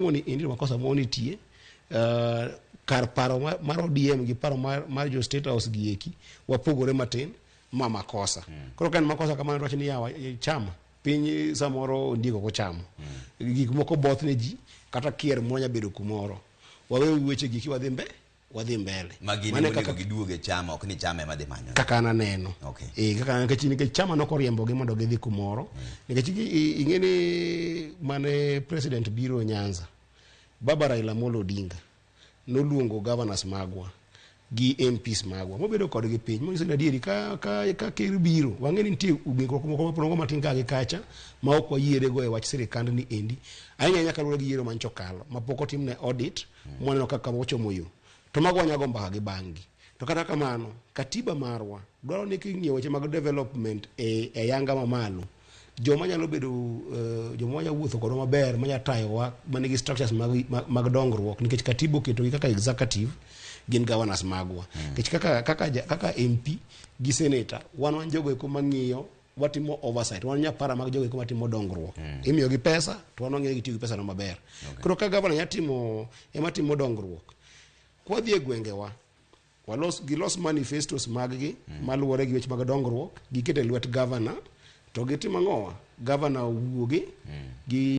Ni endi makosa moro nitie kar paro mar ODM gi paro mar jo State House gi eki wapogore matin ma makosa. Koro ka en makosa kamano to wach ni yawa chama piny samoro ondiek ok ochamo. Gik moko both ne ji kata kier moro nya bedo kumoro. Wawe weche gi eki wadhi mbe wadhi mbele. Ma gin Mano e ema kaka onego giduog e chama, ok ni chama ema dhi manyo. Kaka an aneno. Eh, kaka nikech chama nokoriembogi mondo gidhi kumoro. Nikech ing'e ni mane president biro Nyanza, Baba Raila Amolo Odinga noluongo governors magwa gi MPs magwa mobedo kodgi piny monyiso ni adieri ka ker biro wang'e ni nitie ng'ikruok moko maprongo matin ka gi kacha ma ok wayiere go e wach sirikand ni endi ahinya ahinya kaluwore gi yiero manyocha okalo ma pok otimne audit mwaneno kaka ochomo yo to mago wanyago mbaka gi bang'gi. To kata kamano katiba marwa dwaro ni king'iyo weche mag development e yanga mamalo, joma nyalo bedo joma nyalo wuotho kodwa maber, manya tayowa, manigi structures mag dongruok, nikech katiba oketogi kaka executive gin governors magwa. Nikech kaka MP gi senator wan jogo eko mang'iyo, watimo oversight, wan nyapara mag jogo eko matimo dongruok. Imiyo gi pesa to wan wang'iyo gitiyo gi pesa no maber. Koro ka governor nya timo ema timo dongruok, kwadhi e gwengewa walos gilos manifestos mag gi maluwore gi weche mag dongruok, giket e lwet governor to gitim ang'owa, governor owuogi gi